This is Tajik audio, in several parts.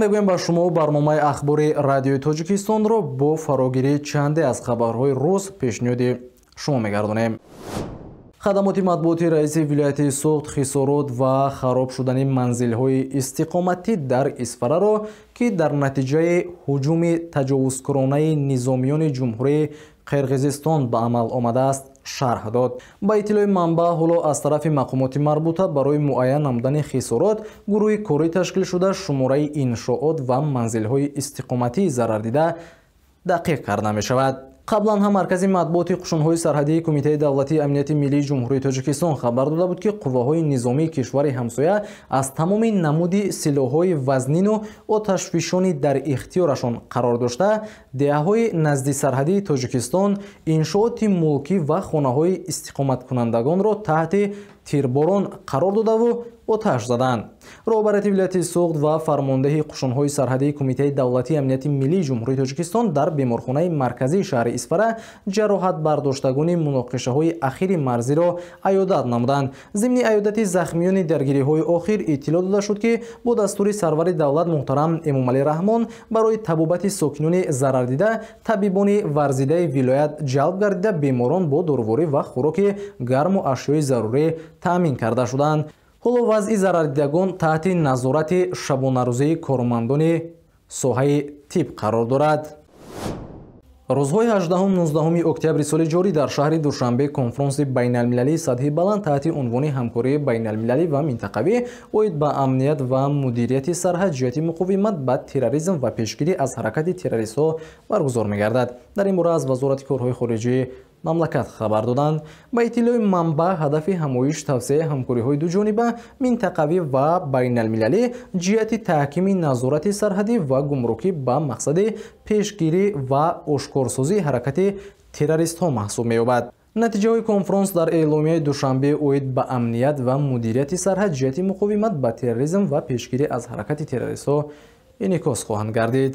Мегӯем ба шумо, барномаи ахбори Радиои Тоҷикистонро бо фарогирии чанде аз хабарҳои рӯз пешниҳоди шумо мегардонем. Хадамоти матбуоти раиси вилояти Суғд хисорот ва хароб шудани манзилҳои истиқоматӣ дар Исфараро, ки дар натиҷаи ҳуҷуми таҷовузкоронаи низомиёни Ҷумҳурии Қирғизистон ба амал омадааст, шарҳ дод. Ба иттилои манбаъ, ҳоло аз тарафи мақомоти марбута барои муайян намудани хисорот гурӯҳи корӣ ташкил шуда, шумораи иншоот ва манзилҳои истиқоматии зарардида дақиқ карда мешавад. Қаблан ҳам маркази матбуоти қушунҳои сарҳадии Кумитаи давлатии амнияти миллии Ҷумҳурии Тоҷикистон хабар дода буд, ки қувваҳои низомии кишвари ҳамсоя аз тамоми намуди силоҳҳои вазнину оташфишони дар ихтиёрашон қарор дошта, деҳаҳои назди сарҳадии Тоҷикистон, иншооти мулкӣ ва хонаҳои истиқоматкунандагонро таҳти тирборон қарор додаву оташ заданд. Роҳбарияти вилояти Суғд ва фармондеҳи қушунҳои сарҳадии Кумитаи давлатии амнияти миллии Ҷумҳурии Тоҷикистон дар беморхонаи марказии шаҳри Исфара ҷароҳат бардоштагони муноқишаҳои ахири марзиро аёдат намуданд. Зимни аёдати захмиёни даргириҳои охир иттилоъ дода шуд, ки бо дастури сарвари давлат муҳтарам Эмомалӣ Раҳмон барои табобати сокинони зарардида табибони варзидаи вилоят ҷалб гардида, беморон бо доруворӣ ва хӯроки гарму ашёи зарурӣ таъмин карда шуданд. Ҳоло вазъи зарардидагон таҳти назорати шабонарӯзии кормандони соҳаи тиб қарор дорад. Рӯзҳои 18-19 октябри соли ҷорӣ дар шаҳри Душанбе конфронси байналмилалии сатҳи баланд таҳти унвони «Ҳамкории байналмилалӣ ва минтақавӣ оид ба амният ва мудирияти сарҳад ҷиҳати муқовимат ба терроризм ва пешгирӣ аз ҳаракати террористҳо» баргузор мегардад. Дар ин бора аз Вазорати корҳои хориҷии мамлакат хабар доданд. Ба иттилои манбаъ, ҳадафи ҳамоиш тавсеаи ҳамкориҳои дуҷониба, минтақавӣ ва байналмилалӣ ҷиҳати таҳкими назорати сарҳадӣ ва гумрукӣ ба мақсади пешгирӣ ва ошкорсозии ҳаракати террористҳо маҳсуб меёбад. Натиҷаҳои конфронс дар эъломияи Душанбе оид ба амният ва мудирияти сарҳад ҷиҳати муқовимат ба терроризм ва пешгирӣ аз ҳаракати террористҳо инъикос хоҳанд гардид.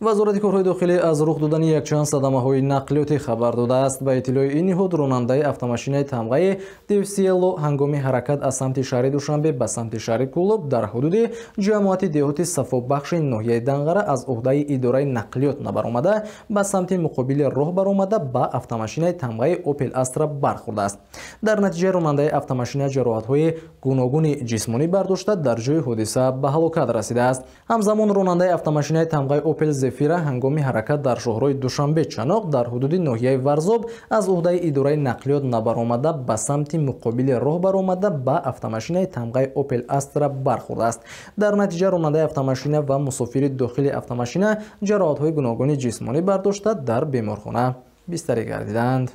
Вазорати корҳои дохилӣ аз рух додани якчанд садамаҳои нақлиётӣ хабар додааст. Ба иттилои ин ниҳод, ронандаи автомошинаи тамғаи Девсиело ҳангоми ҳаракат аз самти шаҳри Душанбе ба самти шаҳри Кӯлоб дар ҳудуди ҷамоати деҳоти Сафобахши ноҳияи Данғара аз уҳдаи идораи нақлиёт набаромада, ба самти муқобили роҳ баромада, ба автомошинаи тамғаи Опел Астра бархӯрдааст. Дар натиҷа ронандаи автомошина ҷароҳатҳои гуногуни ҷисмонӣ бардошта, дар ҷои ҳодиса ба ҳалокат расидааст. Ҳамзамон ронандаи автомошинаи тамғаи Опел Зефира ҳангоми ҳаракат дар шоҳрои Душанбе Чаноқ дар ҳудуди ноҳияи Варзоб аз уҳдаи идораи нақлиёт набаромада, ба самти муқобили роҳ баромада, ба автомошинаи тамғаи Опел Астра бархӯрдааст. Дар натиҷа ронандаи автомошина ва мусофири дохили автомошина ҷароҳатҳои гуногуни ҷисмонӣ бардошта, дар беморхона бистарӣ гардиданд.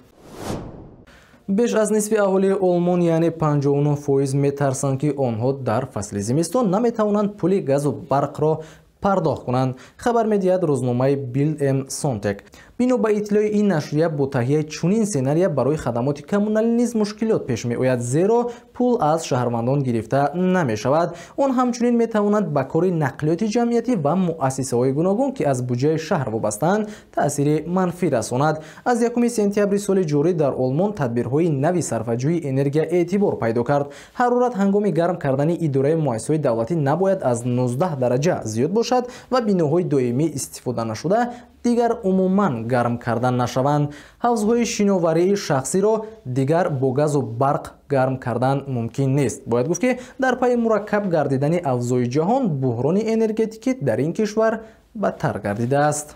Беш аз нисфи аҳолии Олмон, яъне 59%, метарсанд, ки онҳо дар фасли зимистон наметавонанд пули газу барқро пардохт кунанд, хабар медиҳад рӯзномаи Билд эм Сонтек. Бино ба иттилои ин нашрия, бо таҳияи чунин сценария барои хадамоти коммуналӣ низ мушкилот пеш меояд, зеро пул аз шаҳрвандон гирифта намешавад. Он ҳамчунин метавонад ба кори нақлиёти ҷамъиятӣ ва муассисаҳои гуногун, ки аз буҷаи шаҳр вобастаанд, таъсири манфӣ расонад. Аз 1 сентябри соли ҷорӣ дар Олмон тадбирҳои нави сарфаҷӯии энергия эътибор пайдо кард. Ҳарорат ҳангоми гарм кардани идораи муассисаҳои давлатӣ набояд аз 19 дараҷа зиёд бошад ва биноҳои доимӣ истифода нашуда дигар умуман гарм карда нашаванд. Ҳавзҳои шиноварии шахсиро дигар бо газу барқ гарм кардан мумкин нест. Бояд гуфт, ки дар пайи мураккаб гардидани авзои ҷаҳон буҳрони энергетикӣ дар ин кишвар бадтар гардидааст.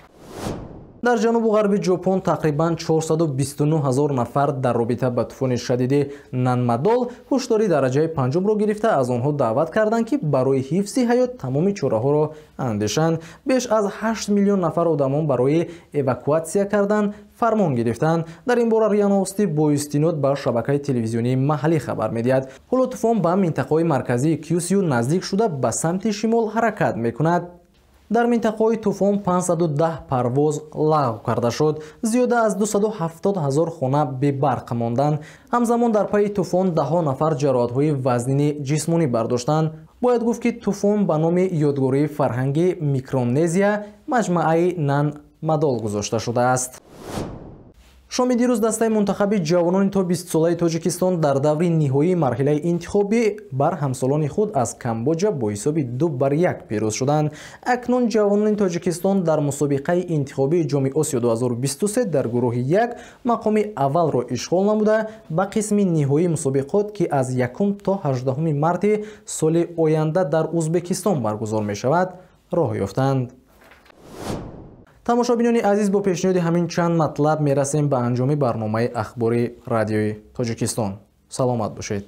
Дар ҷанубу ғарби Ҷопон тақрибан 429 ҳазор нафар дар робита ба тӯфони шадиди Нанмадол ҳушдори дараҷаи панҷумро гирифта, аз онҳо даъват карданд, ки барои ҳифзи ҳаёт тамоми чораҳоро андешанд. Беш аз 8 миллион нафар одамон барои эвакуатсия кардан фармон гирифтанд. Дар ин бора РИА Новости бо истинод ба шабакаи телевизионии маҳаллӣ хабар медиҳад. Ҳоло тӯфон ба минтақаҳои марказии Кюсю наздик шуда, ба самти шимол ҳаракат мекунад. Дар минтақаҳои тӯфон 510 парвоз лағв карда шуд. Зиёда аз 270 ҳазор хона бебарқ монданд. Ҳамзамон дар пайи тӯфон даҳҳо нафар ҷароҳатҳои вазнини ҷисмонӣ бардоштанд. Бояд гуфт, ки тӯфон ба номи ёдгории фарҳанги Микронезия, маҷмӯаи Нан Мадол гузошта шудааст. Шоми дирӯз дастаи мунтахаби ҷавонони то 20-солаи Тоҷикистон дар даври ниҳоии марҳилаи интихобӣ бар ҳамсолони худ аз Камбоҷа бо ҳисоби 2-1 пирӯз шуданд. Акнун ҷавонони Тоҷикистон дар мусобиқаи интихобии Ҷоми Осиё 2023 дар гурӯҳи 1 мақоми аввалро ишғол намуда, ба қисми ниҳоии мусобиқот, ки аз 1 то 18 марти соли оянда дар Узбекистон баргузор мешавад, роҳ ёфтанд. Тамошобинони азиз, бо пешниҳоди ҳамин чанд матлаб мерасем ба анҷоми барномаи ахбори Радиои Тоҷикистон. Саломат бошед.